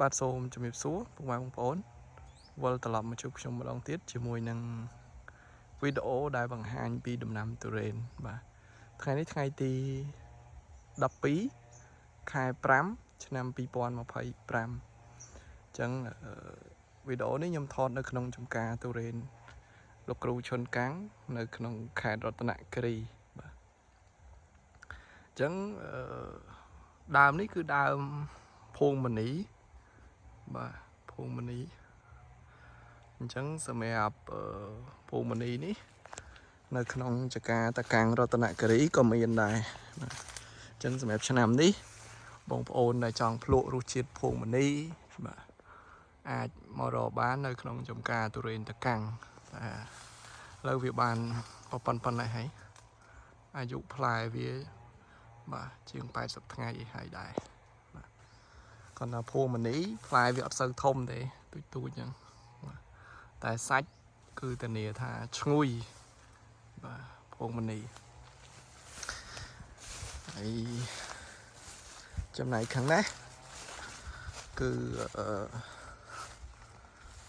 បាទសូមជំរាបសួរពុកម៉ែបងប្អូនវិលត្រឡប់មកជួបខ្ញុំម្ដងទៀតជាមួយនឹងវីដេអូដែលបង្ហាញពីដំណាំទុរេនបាទថ្ងៃនេះថ្ងៃទី12ខែ5ឆ្នាំ2025អញ្ចឹងវីដេអូនេះខ្ញុំថតនៅក្នុងចំការទុរេនលោកគ្រូឈុនកាំងនៅក្នុងខេត្តរតនគិរីបាទអញ្ចឹងដើមនេះគឺដើមភួងមនីបាទភួងមនីអញ្ចឹងសម្រាប់ភួងមនីនេះនៅក្នុងចការតកាំងរតនគិរីក៏មានដែរបាទអញ្ចឹងសម្រាប់ឆ្នាំនេះបងប្អូនដែលចង់ភ្លក់រសជាតិភួងមនីបាទអាចមករកបាននៅក្នុងចំការទុរេនតកាំងបាទឥឡូវវាបានប៉ុណ្ណេះហើយអាយុផ្លែវាបាទជាង80ថ្ងៃអីហើយដែរបាទគាត់ថាភួងមនីផ្លែវាអត់សូវធំទេទូចទូចអញ្ចឹងបាទតែសាច់គឺធានាថាឈ្ងុយបាទភួងមនីហើយចំណែកខាងនេះគឺអឺ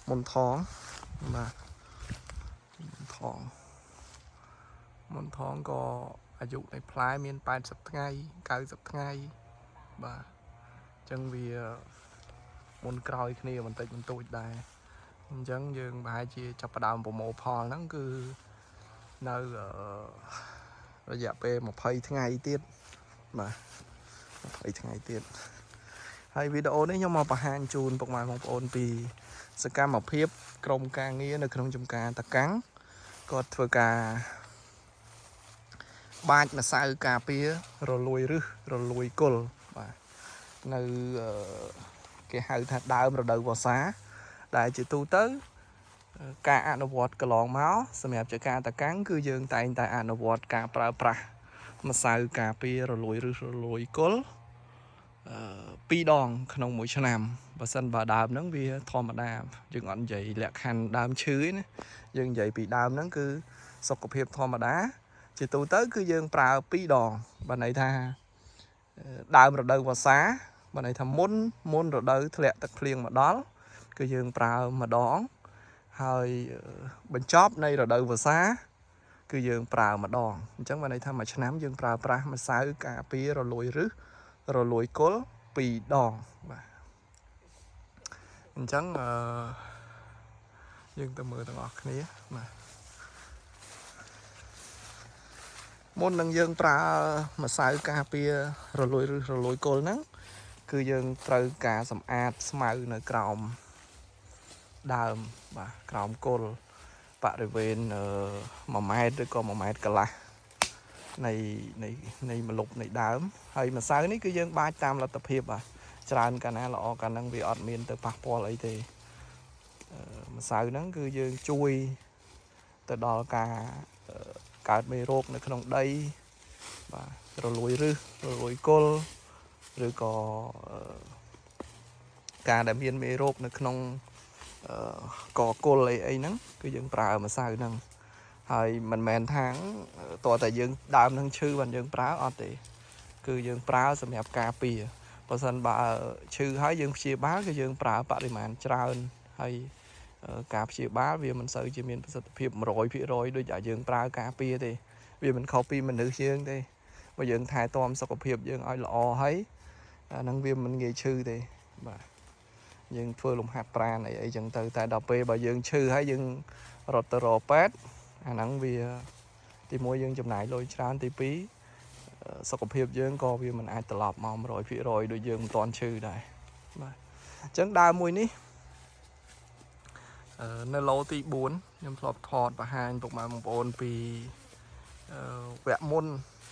មុនថងបាទមុនថងមុនថងក៏អាយុនៃផ្លែមាន80ថ្ងៃ90ថ្ងៃបាទអញ្ចឹងវាមុនក្រោយគ្នាបន្តិចបន្តួចដែរអញ្ចឹងយើងប្រហែលជាចាប់ផ្ដើមប្រមូលផលហ្នឹងគឺនៅរយៈពេល20ថ្ងៃទៀតបាទ20ថ្ងៃទៀតហើយវីដេអូនេះខ្ញុំមកបង្ហាញជូនពុកម៉ែបងប្អូនពីសកម្មភាពក្រុមការងារនៅក្នុងចំការតកាំងគាត់ធ្វើការបាចម្សៅការពាររលួយរឹសរលួយគល់បាទនៅគេហៅថាដើមរដូវវស្សាដែលជាទូទៅការអនុវត្តកន្លងមកសម្រាប់ជាការតកាំងគឺយើងតែងតែអនុវត្តការប្រើប្រាស់ម្សៅការពាររលួយរឹសរលួយគល់ពីរដងក្នុងមួយឆ្នាំបើសិនបើដើមហ្នឹងវាធម្មតាយើងអត់និយាយលក្ខខណ្ឌដើមឈឺទេណាយើងនិយាយពីដើមហ្នឹងគឺសុខភាពធម្មតាជាទូទៅគឺយើងប្រើពីរដងបើន័យថាដើមរដូវវស្សាបើន័យថាមុនមុនរដូវធ្លាក់ទឹកភ្លៀងមកដល់គឺយើងប្រើម្ដងហើយបញ្ចប់នៃរដូវវស្សាគឺយើងប្រើម្ដងអញ្ចឹងបើន័យថាមួយឆ្នាំយើងប្រើប្រាស់ម្សៅការពាររលួយរឹសរលួយគល់ពីរដងបាទអញ្ចឹងអឺយើងទៅមើលទាំងអស់គ្នាបាទមុននឹងយើងប្រើម្សៅការពាររលួយរឹសរលួយគល់ហ្នឹងគឺយើងត្រូវការសម្អាតស្មៅនៅក្រោមដើមបាទក្រោមគល់បរិវេណ1ម៉ែត្រឬក៏1ម៉ែត្រកន្លះនៃនៃនៃម្លប់នៃដើមហើយម្សៅនេះគឺយើងបាចតាមលទ្ធភាពបាទច្រើនកាលណាល្អកាលហ្នឹងវាអត់មានទៅប៉ះពាល់អីទេម្សៅហ្នឹងគឺយើងជួយទៅដល់ការកើតមេរោគនៅក្នុងដីបាទរលួយរឹសរលួយគល់ឬក៏ការដែលមានមេរោគនៅក្នុងកគល់អីអីហ្នឹងគឺយើងប្រើម្សៅហ្នឹងហើយមិនមែនថាតើតែយើងដើមនឹងឈឺបានយើងប្រើអត់ទេគឺយើងប្រើសម្រាប់ការពារបើសិនបើឈឺហើយយើងព្យាបាលគឺយើងប្រើបរិមាណច្រើនហើយការព្យាបាលវាមិនសូវជាមានប្រសិទ្ធភាព100%ដូចឲ្យយើងប្រើការពារទេវាមិនខុសពីមនុស្សយើងទេបើយើងថែទាំសុខភាពយើងឲ្យល្អហើយអាហ្នឹងវាមិនងាយឈឺទេបាទយើងធ្វើលំហាត់ប្រាណអីអីចឹងទៅតែដល់ពេលបើយើងឈឺហើយយើងរត់ទៅរកពេទ្យអាហ្នឹងវាទីមួយយើងចំណាយលុយច្រើនទី2សុខភាពយើងក៏វាមិនអាចត្រឡប់មក100%ដូចយើងមិនទាន់ឈឺដែរបាទអញ្ចឹងដើមមួយនេះនៅឡូទី4ខ្ញុំធ្លាប់ថតបង្ហាញពុកម៉ែបងប្អូនពីវគ្គមុន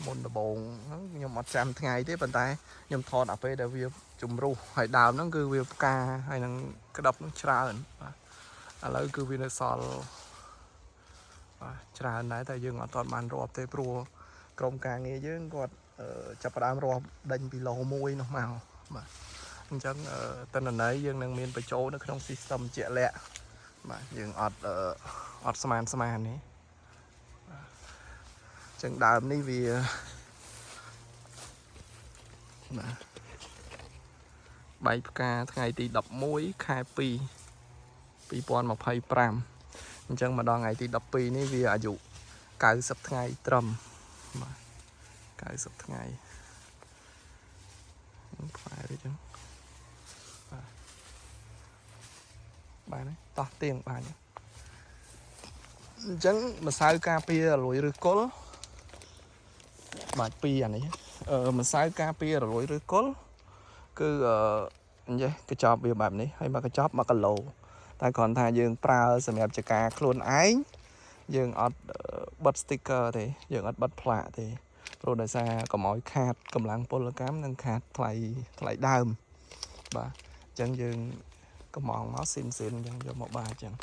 មុនដំបូងហ្នឹងខ្ញុំអត់ចាំថ្ងៃទេប៉ុន្តែខ្ញុំថតអាពេលដែលវាជំរុះហើយដើមហ្នឹងគឺវាផ្កាហើយនឹងក្តាប់ហ្នឹងច្រើនបាទឥឡូវគឺវានៅសល់បាទច្រើនដែរតែយើងអត់ទាន់បានរាប់ទេព្រោះក្រុមការងារយើងគាត់ចាប់ផ្ដើមរាប់ដេញពីឡូមួយនោះមកបាទអញ្ចឹងតន្នន័យយើងនឹងមានបញ្ចូលនៅក្នុង system ជាក់លាក់បាទយើងអត់អត់ស្មានស្មាននេះបាទអញ្ចឹងដើមនេះវាបាទ បែកផ្កាថ្ងៃទី11ខែ2 2025អញ្ចឹងមកដល់ថ្ងៃទី12នេះវាអាយុ90ថ្ងៃត្រឹមបាទ90ថ្ងៃផ្លែវាចឹងបាទបានហើយតោះទៀងបានហើយអញ្ចឹងម្សៅការពាររលួយឬគល់បាច់ពីរអានេះម្សៅការពាររលួយឬគល់គឺអញ្ចេះកញ្ចប់វាបែបនេះហើយមកកញ្ចប់1គីឡូតែគ្រាន់ថាយើងប្រើសម្រាប់ចការខ្លួនឯងយើងអត់បិទ sticker ទេយើងអត់បិទផ្លាកទេព្រោះដោយសារកុំឲ្យខាតកម្លាំងពលកម្មនិងខាតថ្លៃថ្លៃដើមបាទអញ្ចឹងយើងកំងមកស៊ីនស៊ីនអញ្ចឹងយកមកបាទអញ្ចឹង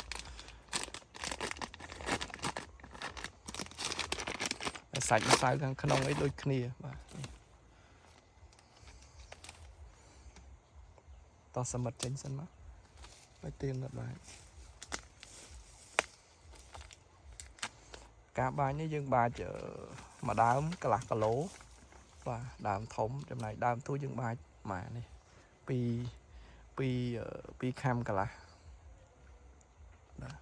ហើយសាច់ម្សៅខាងក្នុងអីដូចគ្នាបាទនេះតោះសមិទ្ធចេញសិនមកបាច់ទៀងដល់បាទការបាញ់នេះយើងបាច់មួយដើមកន្លះគីឡូបាទដើមធំចំណែកដើមទូចយើងបាច់ម៉ានេះពីរពីរពីរខាំកន្លះបាទ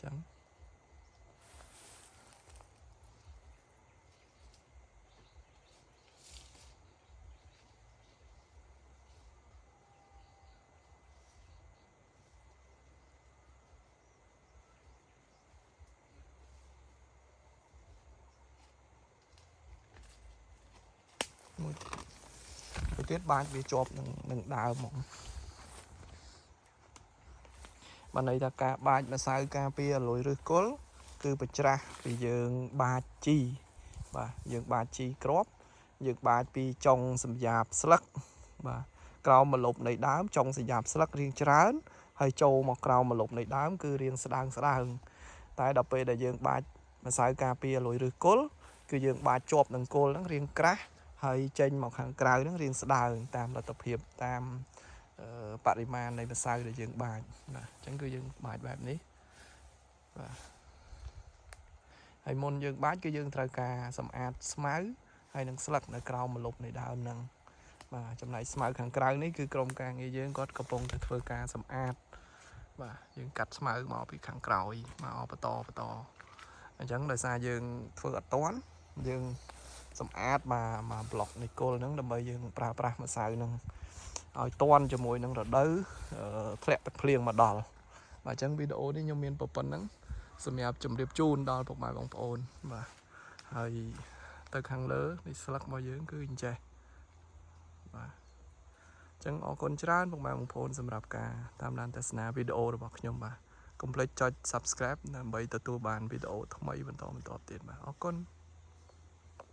ចឹងមួយទៅទៀតបាច់វាជាប់នឹងដើមហ្មងបានន័យថាការបាចម្សៅការពាររលួយឬគល់គឺបច្រាស់ពីយើងបាចជីបាទយើងបាចជីគ្រាប់យើងបាចពីចុងសម្យាបស្លឹកបាទក្រោមម្លប់នៃដើមចុងសម្យាបស្លឹករៀងច្រើនហើយចូលមកក្រោមម្លប់នៃដើមគឺរៀងស្ដើងស្ដើងតែដល់ពេលដែលយើងបាចម្សៅការពាររលួយឬគល់គឺយើងបាចជាប់នឹងគល់ហ្នឹងរៀងក្រាស់ហើយចេញមកខាងក្រៅហ្នឹងរៀងស្ដើងតាមលទ្ធភាពតាមបរិមាណនៃម្សៅដែលយើងបាចបាទអញ្ចឹងគឺយើងបាចបែបនេះបាទហើយមុនយើងបាចគឺយើងត្រូវការសម្អាតស្មៅហើយនឹងស្លឹកនៅក្រោមម្លប់នៃដើមហ្នឹងបាទចំណែកស្មៅខាងក្រៅនេះគឺក្រុមការងារយើងគាត់កំពុងតែធ្វើការសម្អាតបាទយើងកាត់ស្មៅមកពីខាងក្រោយមកបន្តបន្តអញ្ចឹងដោយសារយើងធ្វើអត់តាន់យើងសម្អាតមកមកប្លុកនៃគល់ហ្នឹងដើម្បីយើងប្រើប្រាស់ម្សៅហ្នឹងឲ្យតាន់ជាមួយនឹងរដូវធ្លាក់ទឹកភ្លៀងមកដល់បាទអញ្ចឹងវីដេអូនេះខ្ញុំមានប៉ុណ្្នឹងសម្រាប់ជម្រាបជូនដល់ពុកម៉ែបងប្អូនបាទហើយទៅខាងលើនេះស្លឹករបស់យើងគឺអញ្ចេះបាទអញ្ចឹងអរគុណច្រើនពុកម៉ែបងប្អូនសម្រាប់ការតាមដានទស្សនាវីដេអូរបស់ខ្ញុំបាទកុំភ្លេចចុច Subscribe ដើម្បីទទួលបានវីដេអូថ្មីបន្តបន្តទៀតបាទអរគុណ។